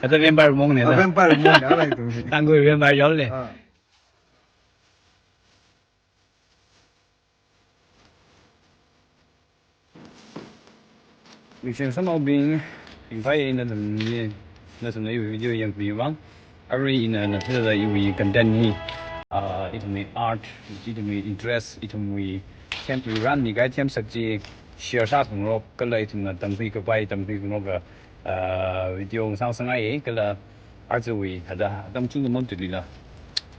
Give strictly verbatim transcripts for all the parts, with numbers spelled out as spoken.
Kata vampire mong ne Ah, da. Vampire mong ne, alai tung si. Tangkhul vampire yol ne. Ah. Ningshisannaobing, ringphai nathumli, nathumna iwui video yangmi vang. Arui ina nathumli iwui content hi, ah, ithumwui art, ithumwui interest, ithumwui them, ithumwui ranmi kahai themsak chi share sākhangarok, kala ithumna tamkhui kapai, tamkhui khangaroka, ah, video sāngasakngai, kala aruiwui thāda atam chungda matuilila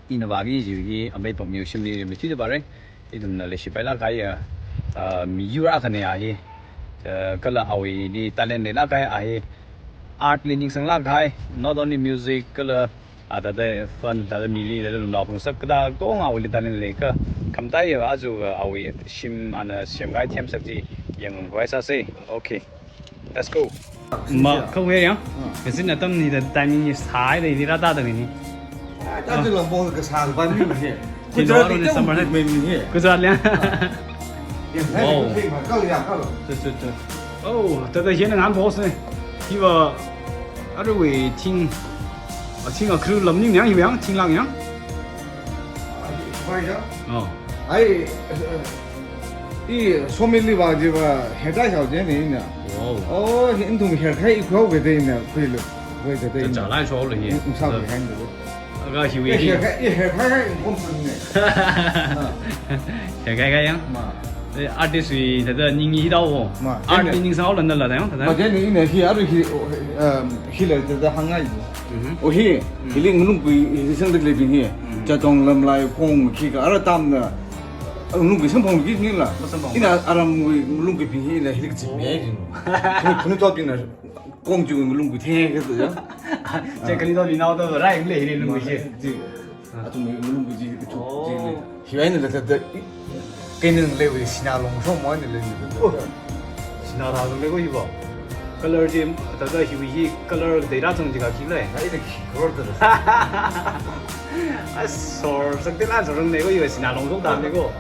ina vāki kaji hi amei pamyo shimli rimli thuida vāra. Ithumna leishipailāk kahai, ah, miyur akhana hi, ah, kala awuili talent leilāk kahai hi, art li ningsanglāk kahai, not only music, kala, ah, thāda fun, thāda mili, thāda lumlao pangsak, kathā katonga awuili talent lei kha, khamataiya aja, ah, awui shim ana semkahai themsak chi yangkhavai sāsa. Okay. Let's go. Ma, khawui yang. Ah. Kasin atam nida timing ni sāhaida ni rāda da ni. Ah, ta tu lang bol ka sāng ban ni he. Gujarat ni summer ni he. Gujarat liang. Ya, wow. Kal ya, kal. Tu, tu, tu. Oh, thāda hiya ngam boss ne. Hiva, aruiwui thing, ah, thing akru lam ning yang, hiva yang, thinglāk yang. Ai, ya. Oh. Ai, eh, I sawmilli vā jiva hair dye sāhaowa jina ina. Wow. Oh, hi ithum hair khai i khuihaowa da ina khuilu. Khuida da ina. Chālai shoklu hi. Ung sāhaowa haida. Aga hiwui hi. Hair khai, i hair khai khai kum sāne. Hair khai khai yang? Ma. Eh, artist wui thāda ning hi dao. Ma. Art ni ningsāhaowa lānda la yang thāda. Ma jina ina hi aru hi, um, hila thāda hāngngai. Mhm. Oh hi, hili ngalunggui hi sangda leibing hi. Mhm. Chatong lamlai kong khikha ara tamna ngalunggui samphang ki nila. Samphang. Ina aramwui ngalungguibing hila hili kazip me jin. Khani, khani topbingna kong ju ngalunggui theng kha tu ya. Che khani topbing nao to rai le hili ngalunggui chi. Ji. Athum ngalunggui ji, ji, ji. Oh. Hi ainala thāda, kaina leiwui sinā longshok mo ainala thāda. Oh. Sinā rāzang lei ko hiva. Color ji, thāda hiwui hi color dei rāzang jiakha khi lei. Ai, da khi color thāda. Ai, sor, sak tila sor rang lei ko hiva sinā longshok da lei ko.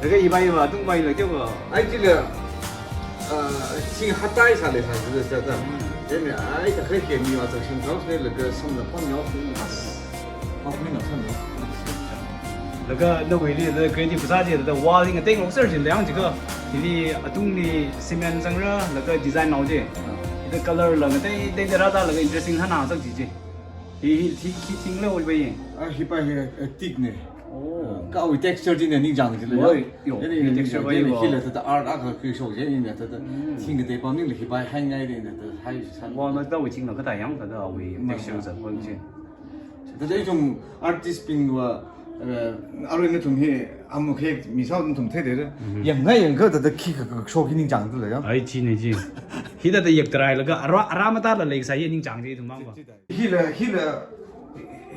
Laga hiva hiva, atung vai lei ko. Ai, chila, ah, sing hatai sāle sā, sā, sā, sā. Hmm. Then, ai, ta khai ke mi wa ta sing kau se laga samna pon yo. Laga nawuili the creative sā chi the wall hi ngateingarok sāser jin dang jiakha. Hili atungli cement zangra, laga design nao chi. Ah. The color la ngateitei rāda laga interesting hāngngasak chi chi. Hi, hi, hi, hi thing la ol bai. Ah, hi pa hi, eh, teak ne. Oh. Kha awui texture chi ne ningchāng chi le. Oi, yo, hi texture bai yo. Hila thāda art akha khuishok chi ina thāda. Hmm. Thing katei pamning le hi pa hāngngai de ina thāda hai san. Wa na da wui thing la kathā yang thāda awui texture zat wan chi. Thāda ithum artist bing va, eh, arui nathum hi amuk he mi sāhaoda nathum theida. Mhm. Yangngai yangkha thāda khikha kashok hi ningchāng tu la ya. Ai, chi ne chi. Hi thāda yak tarai laga ara, ara mata la leisā hi ningchāng chi ithum mang va. Hila, hila,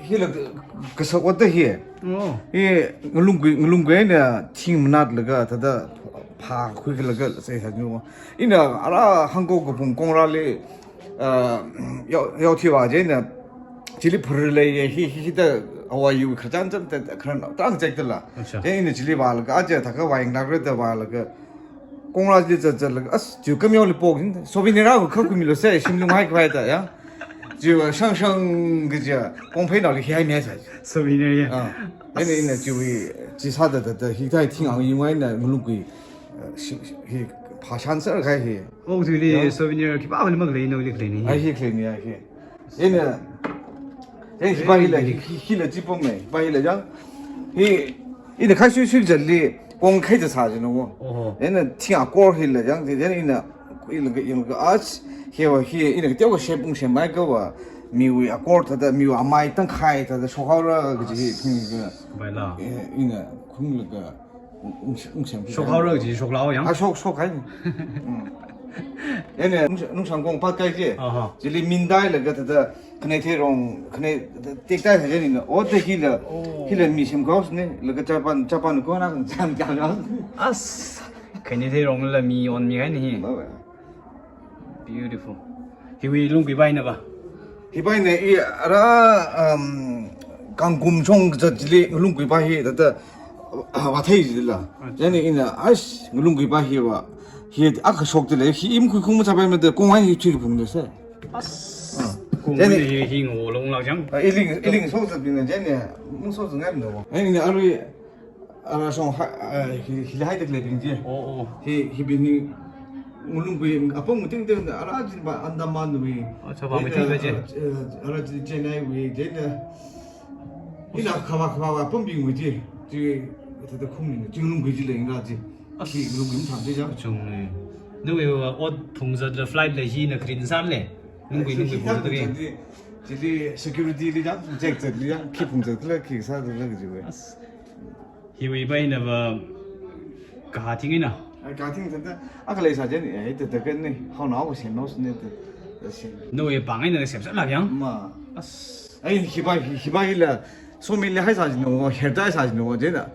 hila kasak ot da hi. Oh. Hi ngalunggui, ngalunggui na thing manat laga thāda phākhui laga sai ha nu. Ina ara hangko kapung kongrāli ah, yao, yao thiva jina, chili phur lei hi, hi, hi da, awa yu kharchan chan da, kharan tang chek da la. Acha. Jina chili vālaga, aja thākha vāyang laga da vālaga. Kongrā chili zat zat laga, as, ju kam yao li pok jin, souvenir a kha kumi lo se, shim lung hai khavai da, ya. Ju shang shang kaja, kong phei nao li hi hai mi hai sa. Souvenir ya. Ah. Jina ina ju wi, ji sā da da da, hi thai thing ang yungai na, ngalunggui, eh, shi, shi, hi, phāshan sār khai hi. Oh, tu li souvenir khipā hon mak lei no li khalei ni. Ai hi khalei ni ai hi. Ina, eh, hi pa hi la, hi, hi la chi pom me, hi pa hi la jang. Hi, ina khai sui sui jali, kong khai ta sa jino. Oho. Ina thing akor hi la jang, ina, ina ka, ina ka ach, hi wa hi, ina ka teo ka shep ung shep mai ka wa. Miwui akor thāda, miwui amai tangkhai thāda shokhaora kaji hi khunglaga. Baila. Eh, ina khunglaga, ung, ung, ungsem. Shokhaora kaji shoklao yang? Ah, shok, shokhai. Mm. Ene, nung, nungsang kong pat kai je. Aha. Chili mindailaga thāda, khanei theirong, khanei tektai thāda nina. O te hila, oh, hila mi semkahaosne, laga Japan, Japan kona kang cham cham. As, khanei theirongla mi onmi kahaina hi. Ba, ba. Beautiful. Hiwui lungkui pai na ba? Hi pai na i ara, um, kangkum chong kazat chili lungkui pai hi thāda, ah, vathei chila. Acha. Chieina ina, as, lungkui pai hi va. Hi akha shok chila, hi im khui khung macha pai mada, kong ai hi chui phung de se. As. Ah. Kong chieina hi, hi ngo long lak jang. Ah, iling, iling shok zatbingna chieina, mung shok zangai mada. Chieina ina arui, ara shong ha, ah, hi, hili haida khaleibing je. Oh, oh. Hi, hibing hi, ngalungkui apam ting ting da, ara jin ba Andamanwui. Oh, chapa, eh, mai ting ba je. Eh, ara jin Chennaiwui, je na. Ina khava khava apambingwui je. Je, thāda khungning, je ngalungkui je leng ra je. As. Hi ngalungkui matham je jang. Chungne. Nawui, uh, ot phungzatla flight la hina green san le. Lungkui, lungkui phungzat ri. Chili security li jang, check chat li jang, khi phungzat khala, khi sāda khala kaji wui. As. Hiwui pai na ba kaha thing ina. Ai, kaha thing thāda, akha leisā chieina, ai, thāda kani, haonao kasem naosne, thāda, thāda sem. Nawui pāng eina semsālak yang? Ma. As. Ai, hi pai, hi, hi pai la, somili haisā jino, hair dye sā jino, chieina.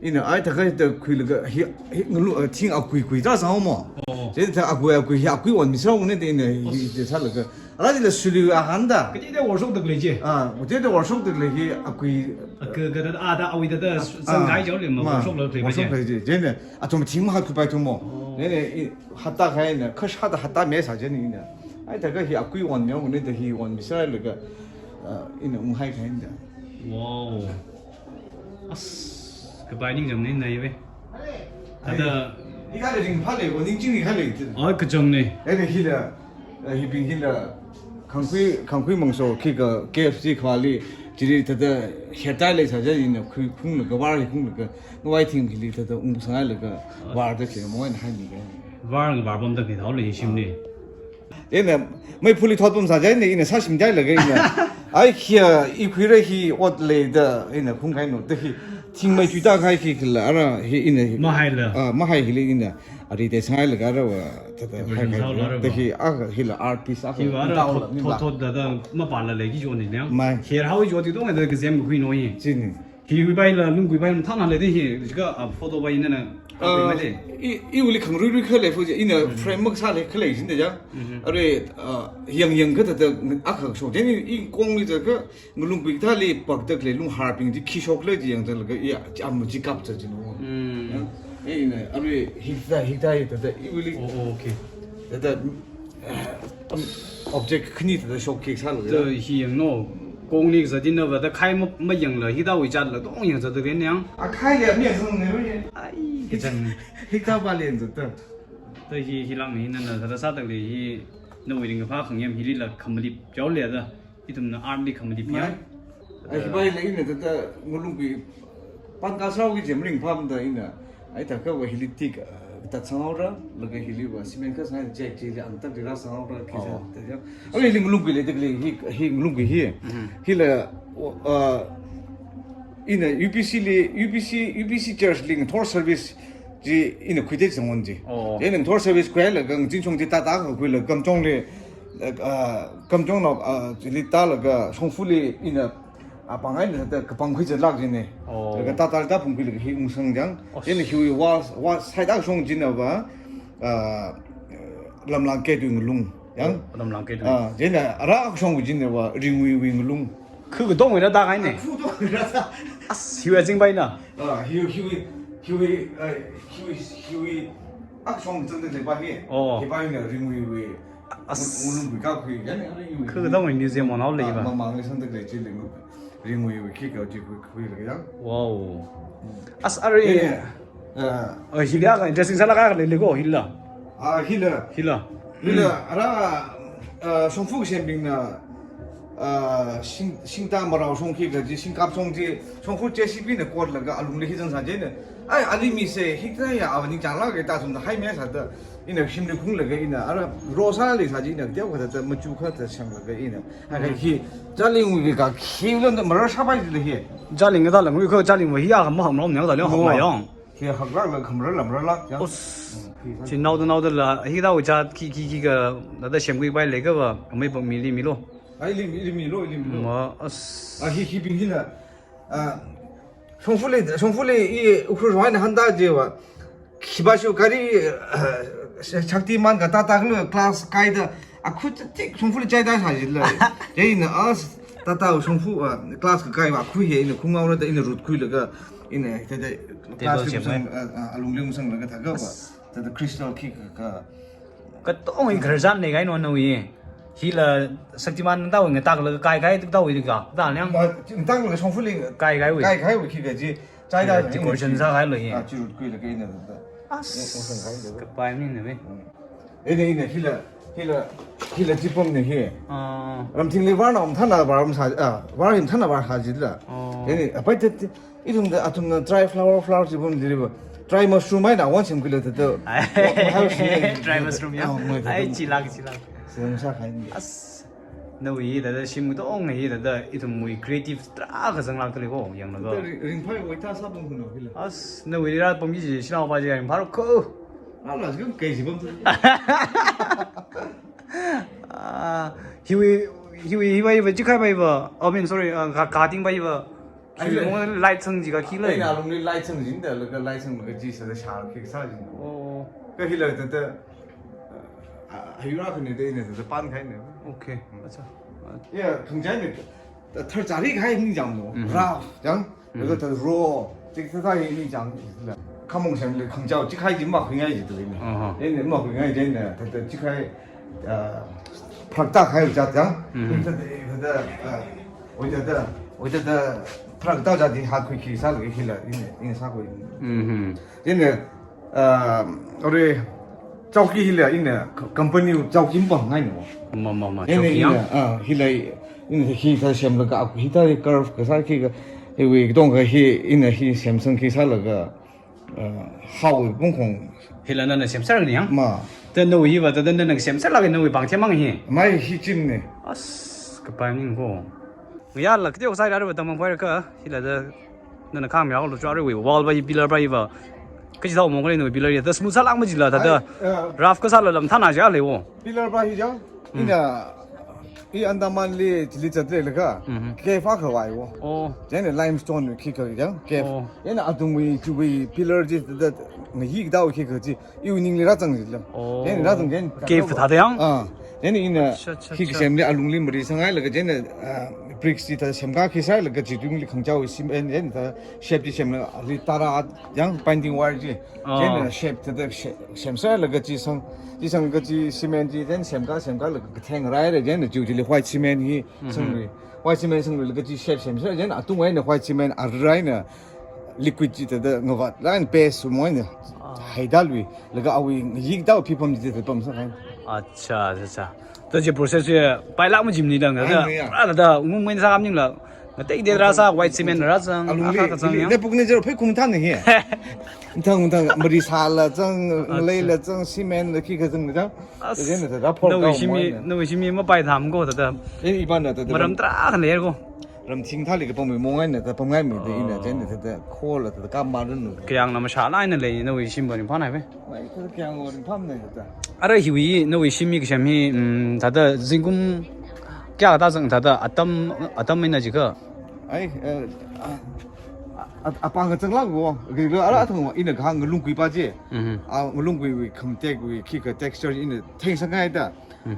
Ina, ai, thākha thāda khuilaga, hi, hi, ngalu, eh, thing akui kui ta sāo mo. Oh. Chieina thā akui, akui, hi akui onmi sāone, thāda ina, hi, hi, thāda sālaga. Ara chila suli ahān da. Kaji thāda workshop thāda lei je. Ah, kaji thāda workshop thāda lei hi akui. Aka, ka thāda, ah, thāda awui thāda, ah, zang kai jao le ma, ma, workshop la lei workshop je. Lei je. Chieina, athum thing mahatkhui pai thu mo. Oh. Chieina, i, hatta kahaina, khash hatta hatta me sā chieina ina. Ai, thākha hi akui onmi haone thāda hi onmi sālaga, ah, ina unghai kahaina. Wow. As, kapai ningchāng ni nai ve. Ai, thāda, i kha le ringphā lei, wo ningching ni kha lei. Ai, kachang ni. Ai, hila, eh, hibing hila, khangkhui, khangkhui mangso, khikha K F C khali, chili thāda hair dye leisā chieina, khui khunglaga, var hi khunglaga, ngavai thing hili thāda ungsangailaga, var da che, mo eina haimi ga. Var nga var pamda khi thao le shim ni. Ina, meiphuli thot pamsā chieina, ina sāshim chailaga ina. Ai, khia, i khuira hi ot leida, ina khung kahaina, thāda hi, thing mei chuita kahai khi khala, ara, hi ina, mahaila. Ah, mahai hili ina. Ari te sāngailaga ara va, thāda, decoration hai kai sāo la ara va. Thāda hi, ah, hila art piece, ah, hi va ara thot, thot, thot, thāda, mapāla lei ki jo ni ne. Mai. Hair hao jo ti tong, thāda kazem khui no hi. Chini. Hiwui pai la, lungkui pai mathāna lei de hi, jiakha, ah, photo pai na na, ah, pai de. I, iwuili khangaruirui khalei photo, ina, mm, frame mak sālei khalei jin de ja. Mm-hmm. Are, ah, yang yang kha thāda, akha shok, chieina i kongli thākha, ngalungkui thāli paktak lei, lungharbing ji khi shok lei ji yangda laga, ya, am ji kap cha jino. Mm. Ya, ina, are, hithā, hithā, hithā, thāda, iwuili. Oh, oh, okay. Thāda, eh, object khani thāda showcase sālaga. Thāda hi yang no, kongli zatin na va thāda khai ma, mayangla, hithāwui chatla, tong yangzat thāda yang. A khai ya, mi yang sung ne ro ye. Ai, kachang ni. Hithā pa le yangzat thāda. Thāda hi, hi lang ni, na, na, thāda sāda lei hi, nawui ringkaphā khangayam hili la khamalip jao le thāda. Ithumna art li khamalip ya. Mai. Ai, hi pai la ina thāda ngalungkui pāng kasrao ki jem ringphā mada ina. Ai, thākha va hili tik, ah, tat sanghaora, laga hili va cement kha sanghai jack chili ang tak dira sanghaora, khi sa, oh, thāda ya. Ai, hili ngalungkui lei, tik lei, hi, hi ngalungkui hi. Mhm. Hila, o, ah, ina U P C li, U P C, U P C church li ngathor service ji ina khuida zangwon ji. Oh. Ina ngathor service khuilaga ngazin chong ji thāda khuilaga kamchong li, ah, kamchong no, ah, chili tālaga shongfali ina, ah, pāng eina thāda kapangkhui zatlak jine. Oh. Laga thāda thāda phungkhuilaga hi ungsang jang. Oh. Ina hiwui wa, wa saida shong jina va, ah, Lamlang Ketwui ngalung. Yang? Oh, Lamlang Ketwui. Ah, chieina ara shong jina va Ringwuiwui ngalung. Khu katongwui rāda kahaine. Khu katongwui rāda. As, hiwui azing pai na. Ah, hiwui, hiwui, hiwui, ah, hiwui, hiwui, akha shong zangda lei pa hi. Oh. Hi pa hina Ringwuiwui. As. Ngalungkui kakhui, ya ne, Ringwui. Khu katongwui museum on hao lei pa. Ah, mamang li sangda lei chili ngu. Ringwuiwui khikha ji khui, khuilaga yang. Wow. Hmm. As are. Ya ne. Ah. Oh, hili akha interesting sālāk akha lei lei ko, hila. Ah, hila. Hila. Hila, hmm, ara, ah, shongfa kasembingna, Ah, shing, shingta marao shongki kaji, shingkap shong chi, shongfa J C B na kotlaga alungli hi zangsā jina. Ai, ali mise, hithāya, ava ningchānglāka da athumna haimi sāda, ina shimli khunglaga ina, ara, ro sāli sā chi ina, teokha thāda, machu kha thāda semlaga ina. Ai, hi, jaling wi ka, khi lon da marar shabai jila hi. Jaling da langwi ko, jaling wa hi ya ka maham rom ne da le hok la yong. Khi haklākla khamrar lamrar lāk ya. Os. Mm, khi sa. Chi naoda naoda la, hi da wi cha, khi, khi, khi ka, da da semkhui bai le ka ba, amei ba mili milo. Ai, ili, ili milo, ili milo. Ma, as. Ah, hi, hibing hila. Ah, shongfali, shongfali i Ukhrul roi na hānda jiva. Khipāshu gari, ah, Shaktiman ka Tata kalo class kaida, akhu tik shongfali chaida sā jila. Yaina as, Tata shongfa, ah, class kakaiva, akhu hi ina khungaora da ina route khuilaga, ina, thāda, class semkhui. Table lim sang, ah, ah, alungli ungsanglaga thākha ba. As. Thāda crystal khi ka, ka. Katong i kharjan ne kaino nawi. Hila Shaktiman tao ngatāk laga kai kai tao i ka. Da nyang. Ma, ngatāk laga shongfali. Kai kai wi. Kai kai wi khi kaji. Chaida. Decoration sākahai lo hi. Ah, chi route khuilaga ina da. As. Ungsangkahai lo. Kapai ni ne me. Mm. Ina, ina, hila, hila, hila chipam ne hi. Ah. Ramthingli var na um thana var um sā, ah, var him thana var sā jila. Oh. Ina, apai te, te, Ithumda athumna dry flower, flower chi pum diriba. Dry mushroom eina wan semkhuila thāda. Ai. Dry mushroom ya. Ah, mai thāda. Ai, chilak, chilak. Semsākahai ni. As, nawi thāda shim katong hi thāda ithumwui creative tarākha zanglāk tali ko, yanglaga. Thāda ri-, ringphai wai ta sāpam kuno hila. As, nawi rāpam ki chi, shinao pa chi ringphai ko. Ala, chi kai chi pam thāda. Ah, hiwi, hiwi, hiwi, hiwi, chikhai bai ba. I mean, sorry, ah, ka, kating bai ba. Ai, khili le. Mo light sang jika khila. Ai, na lungli light sang jin da, laga light sanglaga chi sāda shār khi sā jin. Oh. Ka hila thāda, ah, hayura khani da ina thāda pan khai ne. Okay. Mm. Acha. Ya, khangchai ne, thar chari khai ni jam no. Mhm. Ra, jang. Mhm. Laga thāda ro, chik thāda hi ni jang. Khamong semli khangchao, chikhai ji makhuingai ji tu ni. Aha. Ina makhuingai ji na, thāda chikhai, ah, phrak ta khai jat jang. Mhm. Thāda, thāda, ah, Oi thāda, oi thāda, phrak ta jati hatkhui khi sālaga hila, ina, ina sākhui. Mhm. Ina, ah, ore, chowki hila, ina, company chowki pam ngai no. Ma, ma, ma, ina, chowki ina, yang? Ah, hila, ina, hi thāda semlaga, ah, hi thāda curve kasā khi ka, hiwi katong ka hi, ina, hi semsang khi sālaga, ah, hao pungkhong. Hila nana semsar ni yang? Ma. Thāda nawi va, thāda nana semsar laga nawi pang chemang hi. Mai hi chim ni. As, kapai ni ko. Ngayā la, kateo sai rāra ba tamang phaira ka, hila da, nana khang mi lo chua re wi, wall ba hi, pillar ba hi ba. Kachi thao mong kale no pillar ya, da smooth sālāk majila, thāda. Ai, eh. Rough kasā la lam thana ja le wo. Pillar ba hi jang, Mm. ina, i Andaman li, chili chat le laga, Mhm. cave akha vai wo. Oh. Jang limestone khi ka jang, cave. Oh. Ina atung wi, chu wi, pillar ji, da, ngayi dao khi ka ji. Evening li rāzang jila. Oh. Jen rāzang jen. Cave thāda yang? Ah. Jen ina Acha, acha, hi acha. Semli alungli mari sanghailaga jen, ah, bricks chi thāda semkā khi sālaga chitungli khangchao cement jen thāda shape chi semlaga ali tara yang binding wire chi. Ah. Jen shape thāda she-, semsālaga chi sang, chi sanglaga chi cement chi jen semkā, semkālaga katheng rai re jen chu chili white cement hi Mhm. Sangri. White cement sangrilaga chi shape semsā jen atung eina white cement arai na liquid chi thāda ngavat lan paste moina Ah. haidalui laga awui yik dao phipam chi thāda pamsākahai. Acha, acha, acha. Thāda chi process chi pailāk majim ni dang Ai, thāda. Ni ya. Ra thāda ngum main sā kam ning la. Ngatei de rāsā white cement rāzang. Alungli, Akha kazang li, yang. Nepuk ne jero phei kum than ni hi. Thang, thang, mari sāla zang, Acha. Leila zang, cement la khi kazang zang. As, Thāda na thāda phor nawi kau shimi, moina. Nawi shimi mapai tham ko thāda. Eh, ibana thāda. Maram tarākha leiko. Ramthing thāli kapam mi mongai na, thāda pamngai mi de ina, Oh. Jen thāda, khola thāda, kap marun nu. Kayāng na mashā lai na lei, nawi shim ba ringphānai ve. Mai thāda kayāng ringphānai thāda. Ara hiwi, nawi shimi kasem hi, mm, thāda zingkum kayākha zang thāda, atam, atam ina jika. Ai, eh, a, a, a, apang kazanglāk wo, kira ara athang ina kahāng ngalungkui pa je. Mhm. Ah, ngalungkui wi, khamtek wi, khi ka texture ina theng sangai da. Hmm.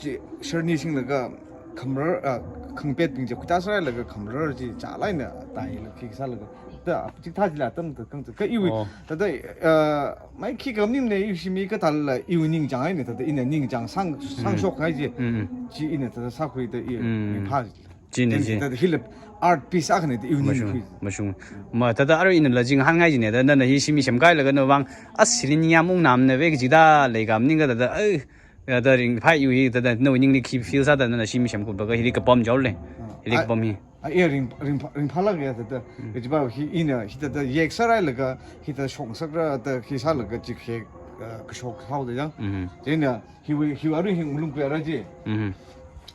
Chi, sharni singlaga khamrar, ah, khangpet bing je khuita sālaga khamrar chi chālaina taila khi sālaga. Da, chithā jila tam ka kang ka iwi. Oh. Thāda, ah, mai khi kam nim ne iwi shimi kathāla iwi ningchāng ai ne thāda ina ningchāng sang, sang Hmm. shokngai je. Hmm. Chi ina thāda sākhui da i, Hmm. i phā. Chi ni Then chi. Thāda hila art piece akha ne da iwi Mashung, ningkhui. Mashung. Ma thāda ara ina la jing hānngai ji ne da nana hi shimi semkailaga na vang. As silin yamung nam na ve kajida leikam ning ka thāda. Ai. Ya, thāda ringphāya hi, thāda nawui ningli khi feel sāda nana shim semkhuilaga hili kapam jaole. Ah, hili kapam hi. Ah, iya ring, ring, ringphālāka thāda. Hmm. Kajiva hi ina, hi thāda yekserhailaga, hi thāda shokngasakra, thāda khi sālaga chi khi, ah, kashok haoda yang. Mhm. Chieina, hiwui, hiwui arui hi ngalungkui ara chi. Mhm.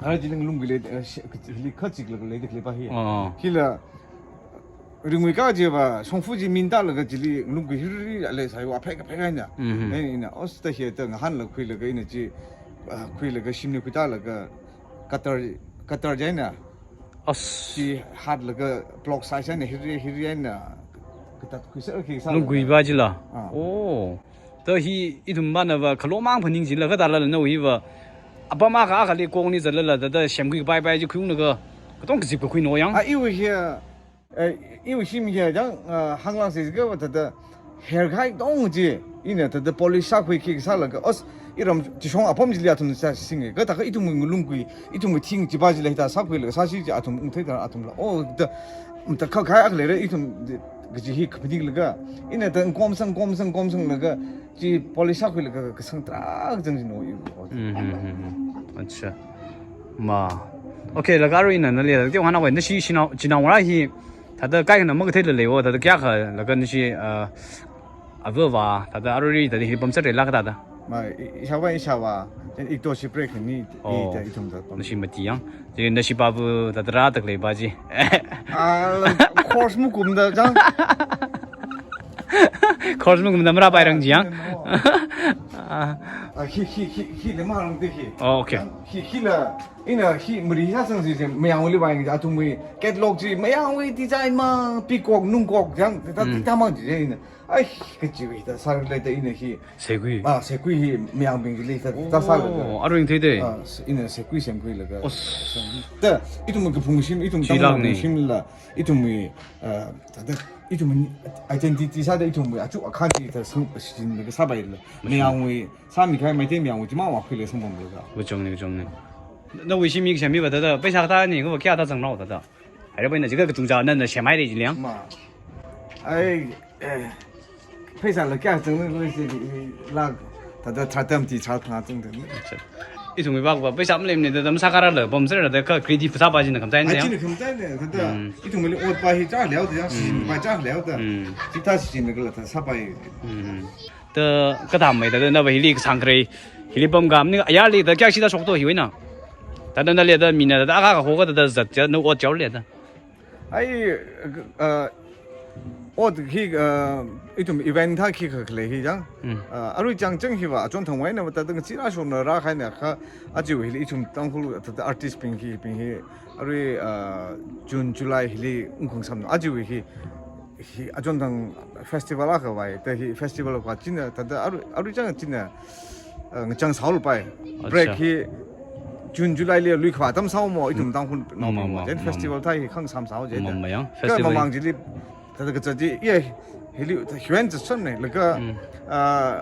Ara chili ngalungkui lei, eh, shi-, hili kachik laga leida khaleipa hi. Oh. Hila, ringwui kajiva, shongfa chi mintālaga chili ngalungkui hiri lei sāya, aphek aphek eina. Mhm. Eina, ina, os thāda hi thāda ngahānla khuilaga ina chi, ah, khuilaga shimli khuitālaga, cutter, cutter chieina. Os. Chi hātlaga block size eina hiri, hiri eina, katat khuiser khi sālaga. Ngalungkuipa chila. Ah. Oh. Thāda hi ithum manava khalomang phaning chila kathālala nawui hiva. Apam akha akhali kongli zatlala thāda semkhui kapaipai chi khuiunglaga katong kazip kakhui no yang. Ah, iwui hi, eh, iwui shim hi yang, ah, hānglāksa kajiva thāda hair khai tong chi, ina thāda polish sākhui khi sālaga, os, iram chishong apam chili athum sāsing, kathākha ithumwui ngalungkui, ithumwui thing chipa chila hithāda sākhuilaga sāsi chi athum ungthei thāda athumla. Oh, thāda, um, thāda kha khai akha leira ithum, kaji hi kaphaninglaga, ina thāda komsang, komsang, komsanglaga, chi polish sākhuilaga kasang tarākha zang chi no i. Mhm, mhm, mhm. Acha. Ma. Okay, laga arui ina nali thāda teohana wai, nashi shinao, chinaongarā hi, thāda kaikhana makatheila leiwo, thāda kayākha, laga nashi, ah, ava ava, thāda arui thāda hili pamsāra laga thāda. Ma, i, ishāvā, ishāvā, chieina ito shipre khani, i, Oh. thāda ithum thāda pam. Nashi mati yang. Chi nashi pāva thāda rāda khaleipa chi. Ah, course makumda chang. Course makumda marāpairang chi yang. Ah, no. Ah. Ah, hi, hi, hi, hi, le marāngda hi. Oh, okay. Hi, hila, ina hi mari sāsang chi, chi, mayangwuili vāyang chi, athumwui catalog chi, mayangwui design mang, peacock, nungkok, yang, thāda, Mm. thāda mang chi, ina. Ai, kachiwui thāda sāra leida ina hi. Seikui. Ah, seikui hi mayangbing chili thāda, Oh, thāda sālaga. Arui theida. Ah, s-, ina seikui semkhuilaga. Os. Thāda, ithum kaphungshim, ithum Chilak Tangkhul ni. Phungshimla, ithumwui, ah, thāda, ithumwui identity sāda ithumwui achu akhan chi thāda sang, shinlaga sāpaila. Mashun. Mayangwui, sāmikahai Meitei mayangwui chimang vākhuilaga sangpamlaga. Kachungni, kachungni. Nawui shim hi semmiva thāda, paisa kathāna, kava kayākha zangrao thāda. Haira pai na jiakha kachungcha nana semhaira chili yang. Ma. Ai, eh, paisala kayākha zangna lo chi, lakh, thāda tharāda mati tharāphangā zangda. Acha. Ithumwui vākva paisa maleimana thāda masākharāla pamsāra thāda kha creative sāpa china khamtaina Ai, yang. China khamtaina, thāda, Mm. ithumwuili otpa hi chālei haoda, Mm. shichinpa chālei haoda. Mm. Chithā shichinlaga la thāda sāpai. Mm. Thāda kathāmei thāda nava hili kasāng kharei, hili pamkam ni ayarli thāda kayākha shida shokto hiwui na. Thāda nali thāda mina thāda akha akha hoka thāda zat cha na ot chaole thāda. Ai, ah, ot hi, ah, ithum event thā khikha khalei hi chang. Mm. Ah, arui chang chang hiva, achon thangwui eina thāda ngachee rāshona rākahaina kha, aja hili ithum Tangkhul thāda artist bing hi, bing hi, arui, ah, June, July hili ungkhangsam, aja hi, hi achon thang festival akha vāi, thāda hi festival akha china, thāda arui, arui chang china, ah, ngachang sāhaopai. Acha. Break hi June, July li lui khavā atam sāhaomo, ithum Mm. Tangkhul naobing Ma, ma, mo. Then ma, festival ma. Thā hi khangsam sāhao chi Ma, thāda. Ma yang. Kha festival. Mamang chili, thāda kazat chi, iya, hili, thāda hiwui eina zatsangna, laga, Mm. ah,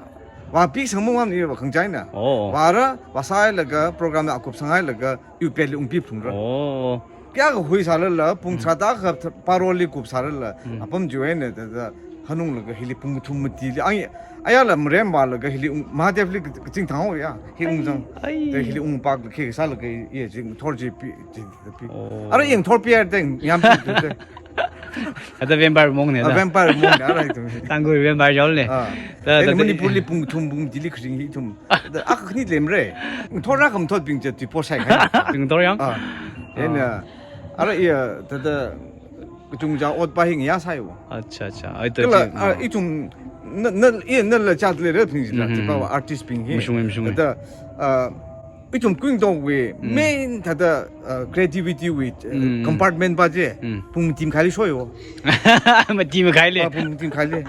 vāpi sangmamang ni va khangachei na. Oh. Vāra, vāsāhailaga, program la kupsanghailaga, iwui pet li ungpi phungra. Oh. Kayākha huisālala, pung Mm. tharāda kha paroli kupsālala, Mm. apam chiwui eina thāda hanunglaga hili pung kathum matili, ai, ayala marem vālaga hili ung, Mahadev li ka-, kaching thanghaoya, hi ungzang. Ai. Thāda hili ungpak khi sālaga, iya, ching thor chi pi, chi, chi pi. Oh. Ara yang thor pi ar teng, yam pi tu te. Thāda vampire mong ne Ah, thāda. Vampire mong ne, ara ithum. Tangkhul vampire jol ne. Ah. Thāda, Then thāda Manipur li pung kathum pung matili kharing hi ithum. Thāda, ah, khani lemra. Thor rākhamathotbing chi, tui por sai khai. Bing thor yang? Ah. Then, Ah. ah, ara iya, thāda, kachungcha otpa hi ngayā sāya. Acha, acha. Ai, thāda Kala, chi, ah, ah. ithum, na, na, iya, nala chat leira bing chila, Mhm. chi pa wa artist bing hi. Mashunga, mashunga. Thāda, ah, ithum kuingatok wui, Mm. main thāda, ah, creativity wui, eh, Mm. compartment pa chi, Mm. pung mati makhaili shoyo. Mati makhaili. Ah, pung mati makhaili.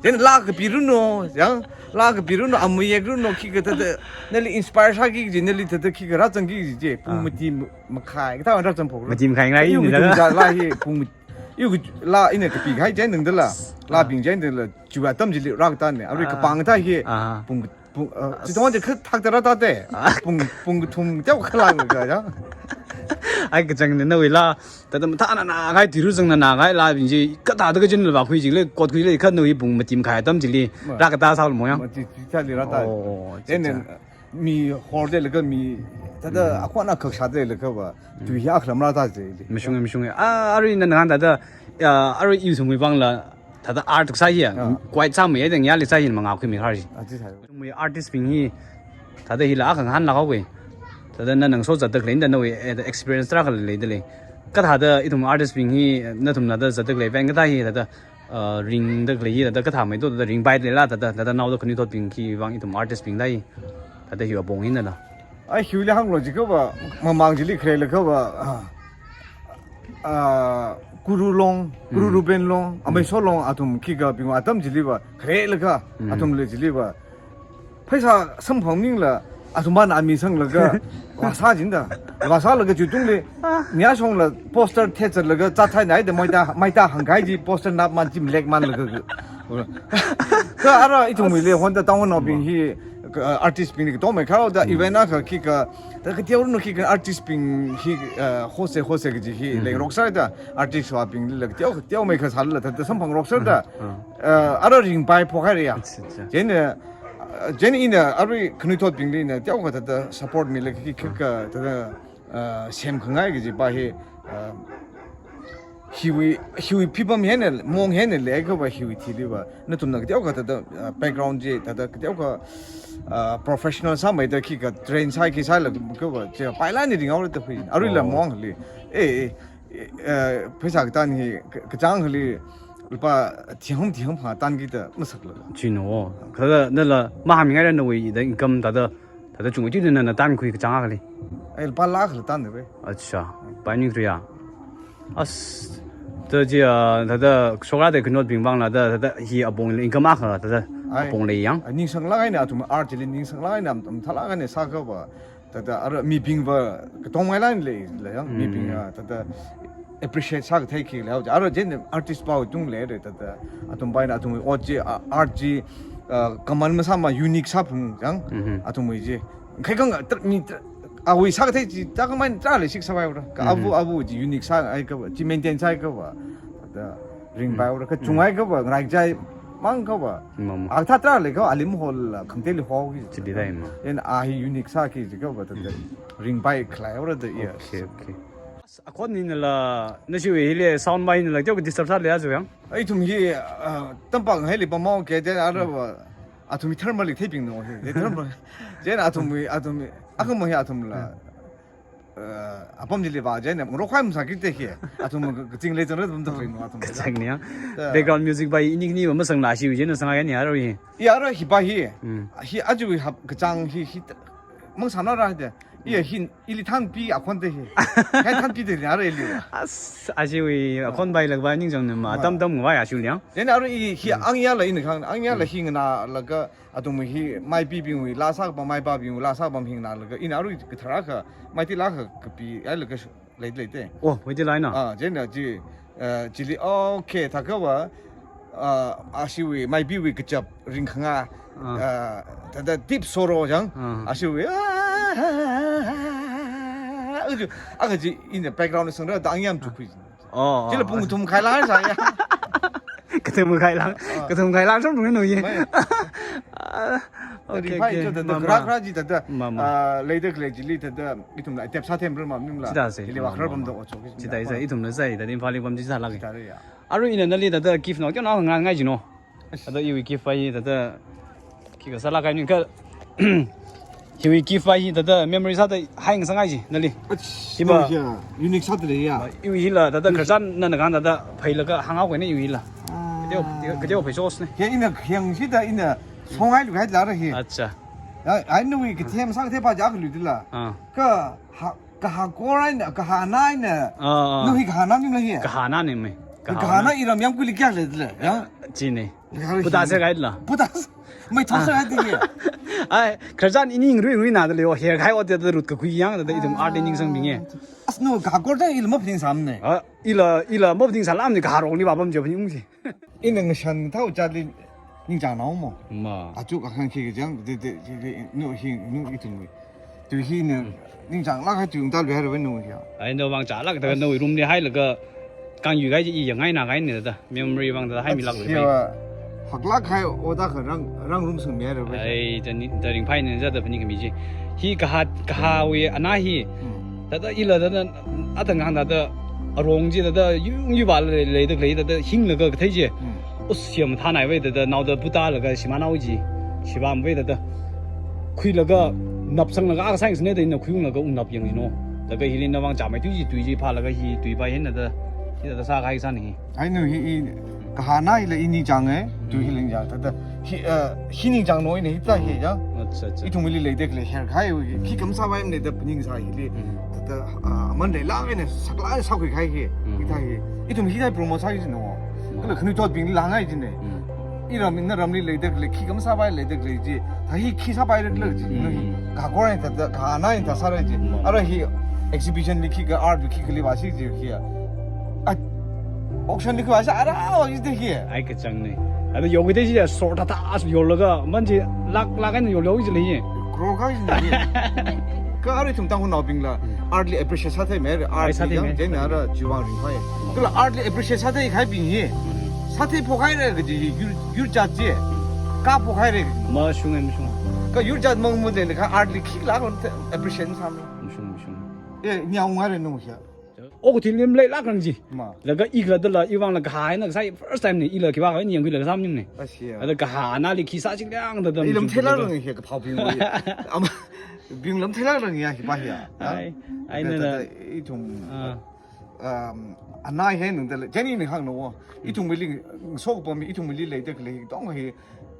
Then laa kapi runo, yang, laa kapi runo, amu yek runo, khikha thāda, nali inspire sāki kaji, nali thāda khikha rāzangki kaji chi, pung Ah. mati makhai, kathā rāzangphok ro. Mati makhai ngai Iwui ni thāda. Kachungcha laa hi, pung mat-, iwui kach-, laa ina kapikahai chieina dala, laa Ah. bing chieina dala, chiwui atam chili rākatā ne, arui Ah. kapang thā hi, Ah. pung pung, uh, chithong chi kha thakta rātā te. Ah. Pung, pung kathum teokha langlaga, ya. Ai, kachang ne nawui laa, thāda mathāna nāngai, tiru zangna nāngai laabing chi, kathāda kachinla vākhui chili, kotkhuili, kha nawui pung mati makhai atam chili, Ma. rākatā sālu mo yang? Ma, chi, chi thāli rātā. Oh, chi, Then, chi. uh, Mi horde laga mi, thāda akhon akhak shāda laga va, tui hi akhalam rāda zili. Mashunga, mashunga. Ah, arui nana hān thāda, ah, arui ithumwui vangla, thāda art kasā hi, quite sāmei, ithum yāli sā hi mangā khuimi kharshi. Ah, chi sai. Ithumwui artist bing hi, thāda hila akha ngahānlāk haowe. Thāda nana ngaso zatda khalei, thāda nawui, eh, experience tarākha leida lei. Kathāda ithum artist bing hi, nathumna thāda zatda khalei, vang kathā hi, thāda, uh, ringda khalei hi, thāda kathāmei to, thāda ringpai leila, thāda, thāda naoda khanuithotbing hi vang ithum artist bing thāda hi, thāda hiwui apong hinala. Ai, hiwuili hānglo jiakha va, mamang chili khalei laga va, ah, ah, Guru Long, Guru Ruben Long, Amei So Long, athum khikha bing atam chili va, khalei laga, athumli chili va. Pheisā samphang maningla, athumna amisanglaga, vāsā jida. Vāsālaga jutungli, nyashongla poster thetsatlaga, chathainai da maida, maida hāngkahai chi poster napman chi mlekmanlaga. Kha ara ithumwuili hon thāda tangwon naobing hi, ka, artist bingli katomei kharao da, event akha khikha, thāda kateonao khikha artist bing hi, eh, hose, hose kaji hi, lei roksāda, artist vābingli la kateo, kateomei kasāla, thāda samphang roksāda. Eh, ara ringpai phokhaira ya. Acha, acha. Chieina, ah, chieina ina arui khanuithotbingli ina teokha thāda support milaga khikha thāda, ah, semkhangai kaji pa hi, ah, hiwui, hiwui phipam hina, mong hina leiakha va hiwui thili va. Nathumna kateokha thāda, ah, background chi, thāda kateokha, ah, professional sāmeida khikha train sāki sālaga va, chi pailani ringhaora da phui. Aruila mong hili. Eh, eh, eh, pheisā katā hi, ka-, kachāng hili, lupā thiham, thiham phangā tānkida masakla. Chino, thāda nala mahāmingaira nawui da income thāda, thāda chungwui chili nana tānkhui kachāng akhali. Ai, lupā lakh khala tānda ve. Acha, paining triya. As, thāda chi, ah, thāda shokra da khanuithotbing vangla da, thāda hi apongli income akha, thāda apong lei yang. Ai, ningsanglāk eina athum art chili ningsanglāk eina am, am thalāk eina sākha va. Thāda ara mibing va katongngailāk eina leila yang, mibing, ah, thāda appreciate sākathei khi lei haoja. Ara chieina artist pao tung leira thāda. Athum paina athumwui ot chi, ah, art chi, ah, common masāma unique sāphung yang, athumwui chi. Khaikang tra-, mi tra-, awui sākathei chi, thākhamei tarāli shik sāvai ura. Kha avu, avu chi unique sāhaiakha va, chi maintain sāhaiakha va. Thāda ringpai ura, kha chunghaiakha va, ngaraichai mangakha va. Mama. Akha thāda leiakha, alim hol, khangatei li hol ki. Chili dai ma. Ina a hi unique sāki jiakha va, thāda ringpai khalei ura da, yes. Okay, okay. Akhon ninala, nashiwui hili sound mai hinala, teokha disturb sālei aja yang. Ai, ithum hi, ah, tampak haili pamao ke, chieina ara va, athum hi thermal li theiping no hi, de thermal. Chieina athum hi, athum hi, akhamang hi athumla. Eh, apam chili va chieina, ngarok khavai masāki te hi. Athum ka, kaching lei chang ra pamda phui no athum. Kachang ni ya. Background music pa ini kini va masangla shi wi chieina sāngai ni ara hi. Ya ara hi pa hi. Hi aja hi hap kachāng hi, hi, mang sāna ra de. Iya hi, ili thanpi akhon te hi. Hai thanpi te ara ili va. As, aja hi akhon pailak pa ningchāng nama, tam tam ngavai aja hi yang. Chieina ara hi, hi angyala ina khang, angyala hi nganālaga, athum hi maipibingwui laa sākapam, maipābingwui laa sākapam hi nganālaga, ina arui kathara kha, maiti laa kha kapi, ai laga sh-, lei, lei te. Oh, maiti laa na. Ah, chieina chi, eh, chili, okay, thākha va, ah, aja hi maipiwui kachap ringkhanga, ah, thāda deep sorrow chang, aja hi, ah, aja, akha chi ina background sangra, da angyam chukhui. Oh, chila pung kathum khai lang sā ya. Kathum khai lang, kathum khai lang sam pung no ye. Mai. Ah, okay, okay. Ri phai cho thāda, mama, kharā kharā chi thāda. Mama. Ah, leida khalei chili thāda, ithumna atep sāthem ra ma ningla. Chithāsei. Chili va kharā pamda ocho. Chithāsei, ithumna sai, thāda Imphal li pam chi sālak. Chithāra ya. Arui ina nali thāda gift no, kyo no ngangai chi no. Thāda iwui gift pa hi thāda khikha sālak kai ning kha, hiwui gift pa hi thāda memory sāda haingasakngai chi nali. Ach, hi pa. No, ya, unique sāda lei ya. Iwui hila thāda khararchan nana kahāng thāda phailaga hānghao kahaina iwui hila. Ah. Kateokha, kateokha phai sos ne. Ya, ina khayang shida ina songai lu hai la ra hi. Acha. Ya, ai nawui kathem sākathei pa ja kalu dila. Ah. Kha, ha, kahā kor eina, kahā na eina. Ah, ah. No hi kahā na ni la hi. Kahā na ni me. Kahā na. Kahā na iram yamkuili kya le le, ya? Chine. Kahā na. Puta se hi. Gai la. Puta se. Mai thok se gai de ye. Ai, khararchan ini ngarui ngarui na da le, o, her khai o de da rut kakhui yang da ithum art ningsangbing ye. As no kahā kor da ila maphaning sāmane. Ah, ila, ila maphaning sālamane kahā rong li va pam je phaning ung je. Ina ngashan thao chili ningchāng nao mo. Ma. Aja akhang khi kachang, de, de, de, de, no hi, no ithum. Tu hi na, ningchānglak hai tu ungtal behar ve no hi ya. Ai, no vang chālak da no room li hailaga, kang yu gai chi i yangngai na gai ne da. Memory vang da haimilak ve. Achi wa. Haklāk kahai ot akha rang, rang rum sung mi haira bai. Ai, da ni, da ringphai ni za da pani kami ji. Hi kaha, kahawui ana hi. Hmm. Thāda ila thāda, atang hang thāda, arong ji thāda, yung yu ba lei, lei da lei thāda, hinglaga kathei ji. Hmm. Us siam thanai vai thāda, naoda puta laga, shima nao ji. Shibam vai thāda. Khuilaga, napsanglaga, aka science ne da ina khuiyunglaga, ung nap yang ji no. Laga hili na vang chamai tui ji, tui ji, phalaga hi, tui bai hen thāda. Hi thāda sākahai sāni. Ai nu hi, i, kaha ana ila i ningchāng e, tu hi ningchāng, thāda, hi, uh, hi ningchāng no ina hithā hi ya. Acha, acha. Ithumli leida khalei hair khai, khi kam sāpai ne da phaning sā hili. Hmm. Thāda, uh, aman leilāk eina saklāk sākhui kahai hi, Hmm. hithā hi. Ithum hithā promote sāki ji no. Hmm. Kala khanuithotbingli lāngai ji ne. Hmm. Iram ina ramli leida khalei, khi kam sāpai leida khalei ji. Thā hi khi sāpai leida khalei ji. Hmm. No hi. Kaha kor eina thāda, kaha ana eina thā sāra ji. Hmm. Ara hi exhibition li khikha, art li khikha li vāsi ji hi. At auction li khuivāsa ara wa ji te hi. Ai kachang ne. Ada yogite ji sor thāda as yorlaga, man ji lāk, lāk eina yor, yor ji lei. Crore ka ji ne. Ka ara ithum Tangkhulnaobingla, Hmm. art li appreciate sāthei me, Ai, art sāthei li me. Yang, jena ara chiwang ringphai. Kala art li appreciate sāthei kahaibing hi. Hmm. Sāthei phok haira kaji hi, yur, yur jat ji. Ka phok haira kaji. Mashunga, mashunga. Ka yur jat mang mu de ka art li khikha lāk appreciate sāmi. Mashunga, mashunga. Eh, nyang ngare nu ya. Okathuili leilāk rang ji. Ma. Laga i khala dala i vangla kahai na kasā first time ne, ila khivā kahai ni yangkhuilaga sāmaning ne. Asia. Ada kaha anali khi sā ching liang da dam Ilam ju thela ju rang hi kaphao bing wi. Ama, bing lam thela rang ya hi ba ya. Ai, ai, Thāda, na, na. thāda, ithum, Ah. um, ana hi nung dala, jeni ni hang no. Ithumli, sok pam ithumli leida khalei tong hi,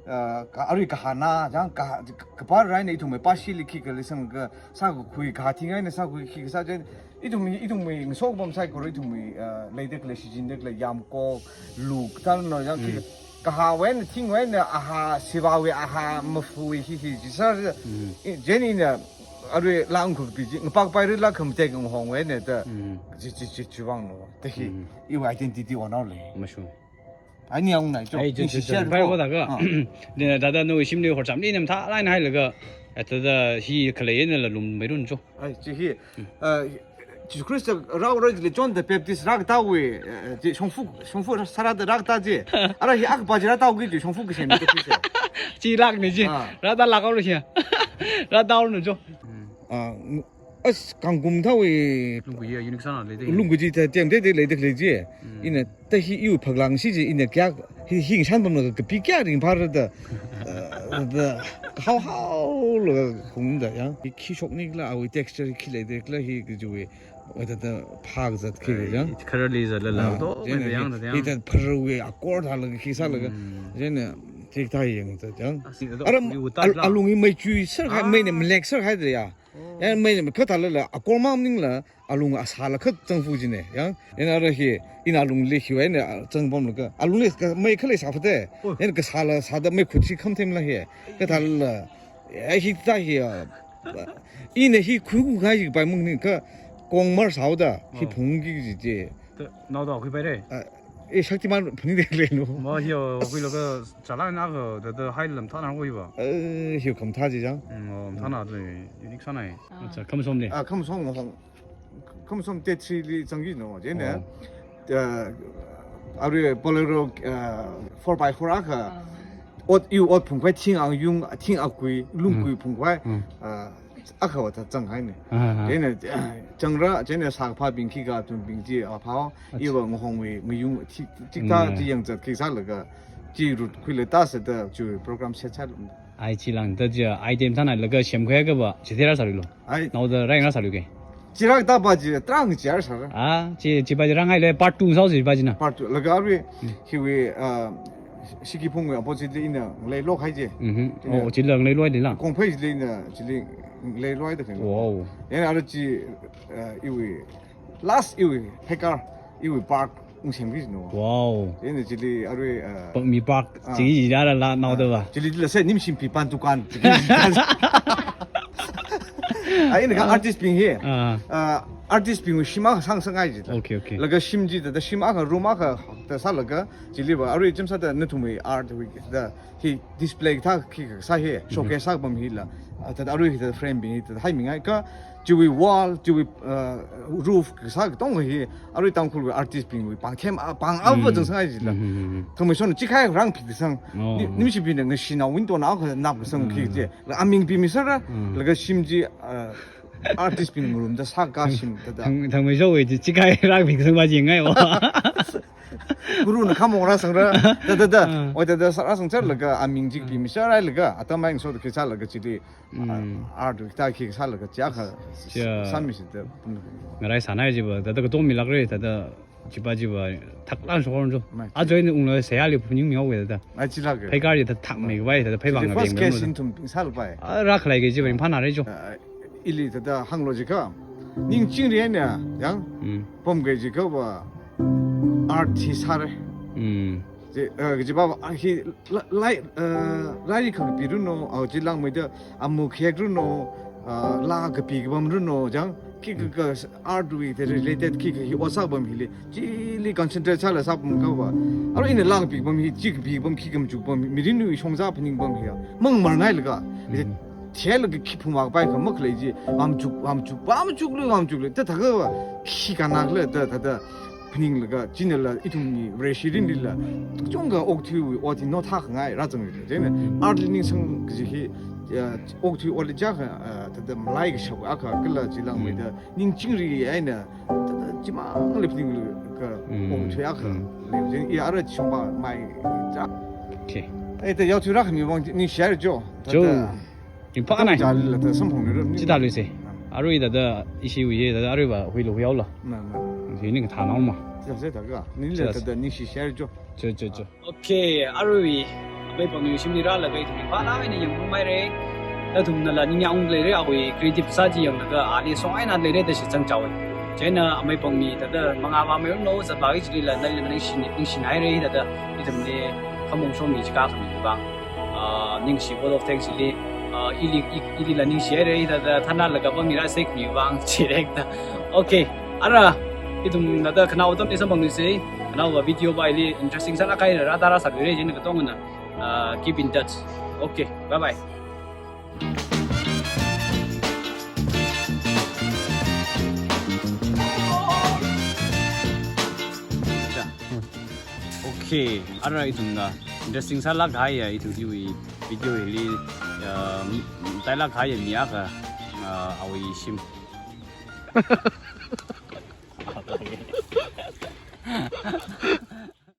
uh, ka, arui kaha ana, jang ka, kapā rai ne ithum pa shili khikha li sang ka, sākakhui kaha thingai na sākhui khikha sā jen, Ithumwui, ithumwui, ngasok pam saikora ithumwui, ah, leida khalei shichinda khalei yamkok, luk, tal no yang khi, Mm. kahawui eina, thingwui eina, aha, sivāwui, aha, mafuwui, hi, hi, chi sā, Mm. i, jeni na, arui langkhupi chi, ngapakpai ri la khamte kang hongwui eina ta, Mm. chi, chi, chi, chiwui vang no, ta hi, Mm. iwui identity onao lei. Mashun. Ani ang nai chok. Ai, chi, chi, chi, chi, chi, chi, pai ko. Ko ta ka. Ah. Dina, thāda nawui shimli horchamli nam tha, lai nai laga, eh, thāda hi khalei eina la lummeirun cho. Ai, chi hi, Mm. ah, Jesu Christ rao rao le John the Baptist rākatā wui, eh, chi shongfa, shongfa sārada rākatā chi. Ara hi akpa chi rātao ki chi shongfa kasem chi. Chi lak ni chi. Ah. Rāda lak aur hi. Rāda aur nu cho. Ah, as kangkum thawui Lungkui ya unique sāna lei de. Lungkui chi ta tiam de de lei de lei chi. Mm. Ina ta hi iwui phaklang shi chi ina kya hi hi shan pam lo kapi kya ring phar da. Eh, da hao hao lo hung da ya. Hi khi shok ni la awui texture khi lei de la hi ki ju wi. Wa da da phak zat khi Ai, yang. Kharali zat la la. Ah, To, jena da yang, hi, da yang. Hi da phar wi akor da la khi sā la ka. Mm. Jena tik ta yang da yang. Ah, si da Aram yu ta al-, la. Alung hi mai chui sar khai, Ah. mai ne mlek sar khai da ya. Oh. Yan mai ne kha ta la la, akor ma ning la, alung asā la kha zangfu ji ne, yang. Yan ara hi, ina alung le hi wa ne, ah, zang pam la ka. Alung le ka, mai kha le sā phate. Oh. Yan kasā la, sāda mai khut shi kham them la hi. Kha ta la, eh, hi ta hi, ah, ina hi khu khu khai ji pai mung ni ka, kong mar sāo da, hi Oh. phung ki ji je. Ta, nao da khui pai re. Ah, eh, Shaktiman phani de le no. Ma hi, oh, khui lo ka, chala na ka, da, da, hai lam tha na khui ba. Eh, hi kham tha ji jang. Mm, oh, tha na de, unique sāna. Acha, kham som le. Ah, kham som hong. Kham som te three li zang yi no, je ne. Oh. Eh, arui Bolero, eh, four by four akha. Ah. Ot yu ot phungkhai thing ang yung, thing akui, lungkui Mm. phungkhai. Mm. Ah, akha wa ta zang hai ne. Ah, ah. Je ne, eh, zang ra, je ne sākaphabing khikha tumbing chi, ah, phao, Acha. Iwa ngahongwui, mayung, chi, chi ta Mm. chi yang zat khi sā la ka, chi rut khui la ta sa da, chu program set sā lum. Ai chi lang ta ja, item thana la ka shem khaya ka ba, chi thera sā lo. Ai. Nao da rai nga sā lo ke. Chi rak ta ba chi, trang chi ar sā ra. Ah, chi, chi ba chi rang ai le part two sao chi ba chi na. Part two, la ka arui, Hmm. hi wi, ah, Shiki Phung wi opposite li ina, lei lo khai chi. Mhm. Ina. Oh, chi la lei lo ai de la. Kong phai chi li ina, chi li lei lo ai da khen. Wow. Ina ara chi, ah, iwi, last iwi, hekar, iwi park, ung sem ki no. Wow. Ina chi li arui, ah, Pak mi park, Ah. chi ji da la la nao da ba. Ah, chi li la se nim shim pi pan dukan. Ai, ina ka Ah. artist bing hi. Ah. Ah, artist bingwui shim akha sāngasakngai jida. Okay, okay. Laga shim chi thāda shim akha, room akha da sālaga, chiliva arui chim sāda nathumwui art wui da hi display kathā khi kasā hi, showcase sākapam hila, ah, thāda arui hithāda frame bing hi thāda haimingai kha, chiwui wall, chiwui, uh, roof kasā katonga hi, arui Tangkhulwui artist bingwui pāngthem, ah, pāng ava zangsakngai jila. Thangmeisona chikha rāngphikda sang. Oh. Ni, nimshibingna ngashina window na akha napkasang khi chi. La aming pimi sāra, laga shim chi, uh, artist bing room da sākashim thāda. Thang, Thangmeisowui chi, chikha rāngphikda sangva chi ngaiwa. Guruna khamong rāsangra, da, da, da. Ah. Oi, da, da, sā rāsang char laga, aming chi pimi sāra laga, atam aingso da khi sālaga chili, ah, art da khi sālaga chi akha sāmisi da. Ngarai sānai chiva, thāda katom milākra, thāda chiva chiva, thaklan shokon jo. Mai. Ajoina ungla seihāli phuning mihaowa thāda. Ai, chilāka. Pheikar chi thāda thakmeikhavai, thāda phei chili bang first case in thum bing sālapai. Ah, rākhalei kajiva, imphānāra jo. Ah, ili thāda hānglu jikha. Ningchingri eina, yang, pamkei jikhava, art hi sāra. Chi, uh, kajiva, ah, hi, la, lai, uh, lairik kapiranu, ah, chilāngmeida, amu khekranu, uh, laa kapikapamranu, jang, khikha art wui thāda related khikha hi ot sākapam hili, chili concentrate sāla sāpamkhava. Arui ina laa kapikapam hi, chi kapikapam, khi kamachukpam, mirinwui shongza phaningpam hi, mangmarngai laga. Theilaga khi phungvākapai kha makhalei chi, vāmachuk, vāmachuk, vāmachuklu, vāmachuklu, thāda thākhava, khi kanakla, thāda, thāda, phaninglaga, chinala, ithumwui Vareshi mirinlila, chungkha okathuiwui ot hi nothākhangai rāzangra. Chieina, artli ningsang kaji hi, ya, okathui otli chākha, ah, thāda malai kashap akha, kala chilāngmeida, ningchingri eina, thāda chimangli phaninglaga, okathui akha lei. Chieina, i ara chishongva mai chā. Okay. Ai, thāda yaothui rākhami vang, ningshihaira jo. Jo. Thāda Imphānāi. Chālila thāda samphanglu ram ni. Chithāluise. Ah. Arui thāda ishiwui, thāda aruiva huilu huihaolu. Na, na. Hi ning thānao ma. Chithāse thākha. Nila thāda ningshishaira jo. Jo, jo, jo. Okay, arui amei pangwui shimli rālaga ithum imphānāi eina yangpamhaira. Nathumnala ningyāng leira, awui creative sā chi yanglaga, ali song eina leira da shitsang chaowa. Chieina amei pangli thāda mangā vāmeiranu, zatvāki chilila nali ningshi, ningshinaira, thāda ithumli khamong shomi chikha khami vang. Ah, ningshi vote of thanks li, ah, ili, i, ilila ningshihaira, thāda, thānalaga pamira sākhami vang, chirekda. Okay, ara, ithum thāda khanaowa atamli samphangluise, khanaowa video va ili interesting sālāk haira, rāda rāsāluira, chieina katongana, ah, keep in touch. Okay, bye bye. Okay, ara ithumna interesting sālāk kahaiya ithum hiwui video hili, uh, tailāk kahaiya mi akha, uh, awui shim.